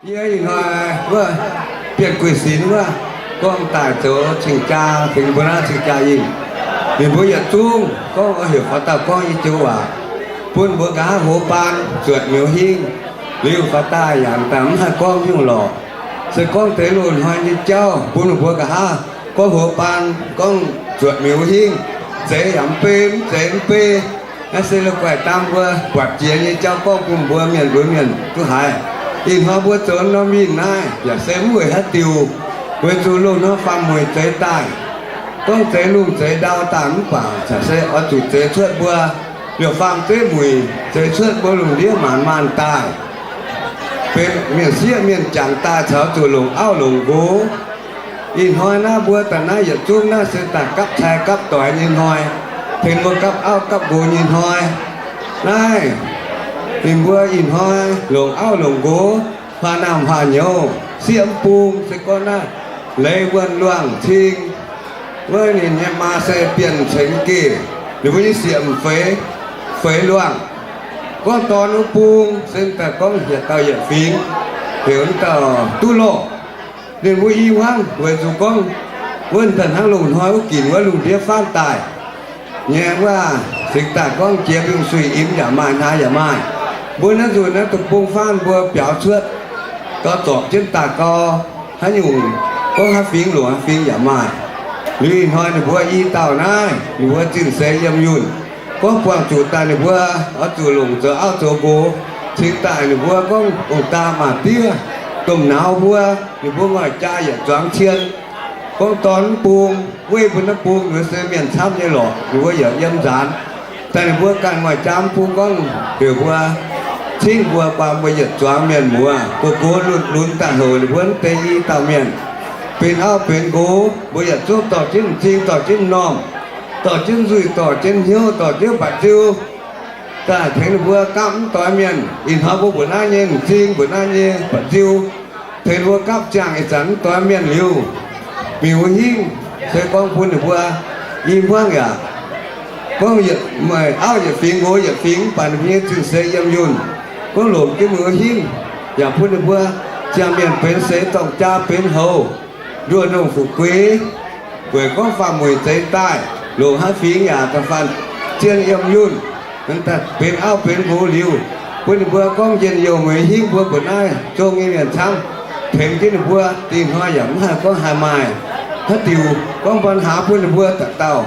Yie ih hnoi wuov Bienh Guih Sinx wuov gorngv daaih zoux cing-jaa tengx mbuo naaiv cing-jaa yinh. Ninh mbuo yietc zungv gorngv oix heuc faaux dauh gorngv i joux waac bun mbuo nqa'haav hoz baan zuotc miuc hingh. Liuz faaux daaih yaac daaih mv haih gorngv nyungc lorqc. Se gorngv deix loz-hnoi nyei jauv bun mbuo nqa'haav gorngv hoz baan, gorngv zuotc miuc hingh, zeiz yaac mv bei, mv zeiz mv bei. Naaiv se la'guaih dang mbuo buatc jiex nyei jauv gorngv bun mbuo mienh lunx mienh duqv haiz. Ih hnoi mbuo zoux norm yinh naaiv yaac se mv weic haaix diuc, weic zuqc loz-hnoi faam-mueic zeix daaih, gorngv zeix lungh zeix ndau daaih mv baac caux se oix zuqc zeix cuotv mbuo liouh faam zeiv muic, zeix cuotv mbuo lungh ndiev maanc maanh daaih, benx mienh sieqv mienh jangc daaih caux zuqc longc auv longc nqox. Ih hnoi naaiv mbuo daaih naaiv yietc zungv naaiv se daaih gapv cai gapv doix nyei hnoi, tengx mbuo gapv auv gapv nqox nyei hnoi. Naaiv ninh mbuo ih hnoi longc auv longc nqox, huaax naamh huaax nyouz, sieqv mv bung, se gorngv naaiv leiz wuonh luangh cing wuov ninh nyei maa se Bienh Cengx Geh, ninh mbuo nyei sieqv m'feix, feix luangh. Gorngv dorn wuov bung se daaih gorngv yietc dauh yietc fingx, heuc wuov dauh duqv lorh. Ninh mbuo i hmuangv weic zuqc gorngv wuov daaih hnangv loz-hnoi wuov ginc wuov lungh ndiev faanv daaih nyei wuov, cingx daaih gorngv jiex mbiungc-suiv imx yaac maaih, hnaax yaac maaih. Mbuo naaiv nzunc naaiv deic-bung faanv mbuo biaux cuotv gauh zorpc jienv daaih gau, haaix nyungc gorngv haaix fingx longc haaix fingx yaac maaih. Liuz ih hnoi ninh mbuo i dauh naaiv ninh mbuo zinh seix yiem yunh, gorngv buangh zuqc daaih ninh mbuo oix zuqc longc zoux auv zoux nqox. Cingx daaih ninh mbuo gorngv ong-daa maa-diev domh nauz mbuo, ninh mbuo ngoic jaa yietc zuangx cien. Gorngv dorn mv bung, weiv mbuo naaiv bung ninh se mienh camv nyei lorqc, ninh mbuo yaac yiem nzaanx. Daaih ninh mbuo ganh ngoic jaa mv bung gorngv heuc mbuo cingv mbuo, buangh mbuo yietc zuangx mienh muoz, gox gox lunx lunx daaih houc ninh mbuo mv deix i dauh mienh benx auv benx nqox. Mbuo yietc zungv dorh jienv m'zing, dorh jienv m'normh, dorh jienv nzuih, dorh jienv hnyouv, dorh jienv mba'nziu daaih tengx ninh mbuo gapv mv doix mienh. Ih hnoi mbuo mbuoqc naaiv nyei m'zing, mbuoqc naaiv nyei mba'nziu, tengx ninh mbuo gapv ziangh ih zanc mv doix mienh liuz, mingh wuov hingv se gorngv bun ninh mbuo i hmuangv yaac gorngv yietc, meih auv yietc fingx, nqox yietc fingx, mv baac ninh mbuo nyei zinh seix yiem yunh, gorngv longc jienv mingh wuov hingv yaac bun ninh mbuo ziangh mienh benx seix, dorng jaa benx houx, nduoh ndongh fu'jueiv, weic gorngv faam-mueic zeix daaih, longc haaix fingx yaac da'faanh zien yiem yunh, benx auv benx nqox liuz, bun ninh mbuo gorngv njien-youh mueiz hingv mbuo mbuoqc naaiv zong nyei mienh camv, tengx jienv ninh mbuo dingh hnoi yaac mv haih gorngv haih maaih haaix diuc gorngv ปัญหา bun ninh mbuo dauh dauh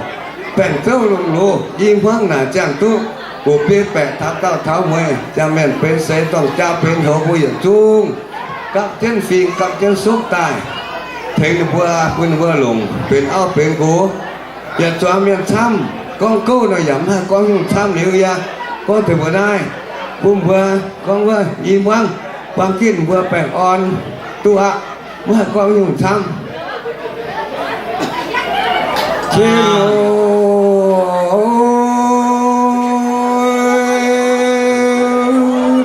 baengc zouv longx loz, i hmuangv naaic ziangh duqv hoqc biei baeqc taux dauh taux mueiz, ziangh mienh benx seix, dorng jaa benx houx, mbuo yietc zungv gapv jienv fingx gapv jienv sukv daaih tengx ninh mbuo, bun ninh mbuo longc benx auv benx nqox. Yietc zuangx mienh camv, gorngv gouv nor yaac mv haih gorngv nyungc camv liuz yaac gorngv deix mbuoqc naaiv bun mbuo gorngv wuov i hmuangv buang ginv mbuo baengh orn duqv aqv, mv haih gorngv nyungc camv. Cin,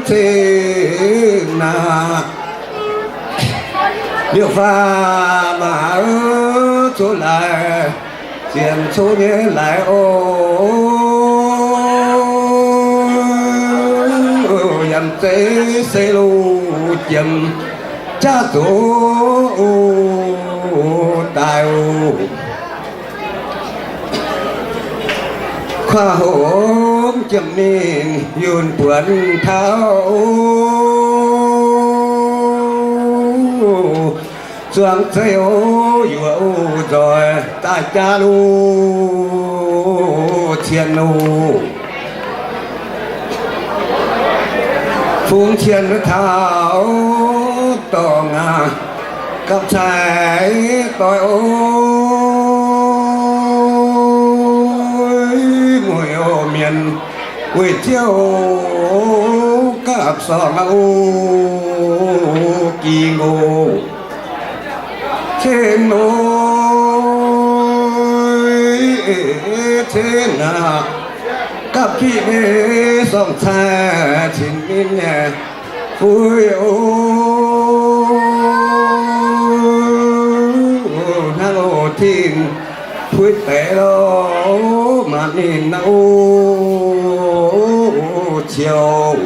cin aqv, liouh faam aac, zuqc laaix zienx cuqv nyei laaix oc. Yaac zeiz se loz jiem jaav zoux daaih oc. Kuaah hopv jiem ninh yunh buonc taux zuangx zeiv oc, yuoqc oc, nzoih daaih jaav loh cien oc. Fungx cien taux dorngx aac, gapv cai doix oc. Mueiz oc, mienh weih ziouv gapv sorngx aqv oc, ging oc. Cen oc, cen aqv, gapv qiqv nyei sorng-cai cin min nyei fuiv oc. Hnangv oc, tin-puix deix loh, maanc ninh oc, ciouv.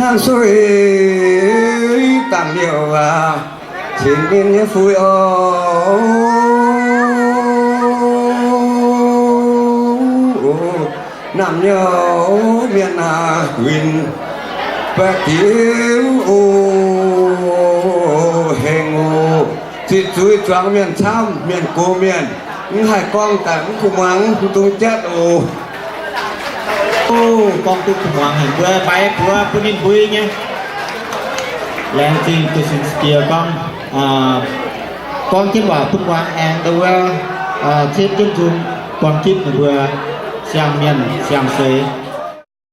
Dangh suiv dangh liouh aac, cingx ninh nyei fuix oc. Naamh nyouz mienh aac, winh baeqc diuv oc, hengx oc. Ziqc zuiz zuangx mienh camv, mienh gox mienh, mv haih gorngv daaih mv kuh muangx, mv dungx jatv oc. Gorngv duqv kuh muangx haic, mbuo mbaix buoz bun ninh mbuo nyei. Laengz zingh duqv sin diex gorngv, gorngv jienv waac bun muangx aengx ndau wuov, cetv jienv nzung, buangh jitv ninh mbuo siang-mienh siang-seix.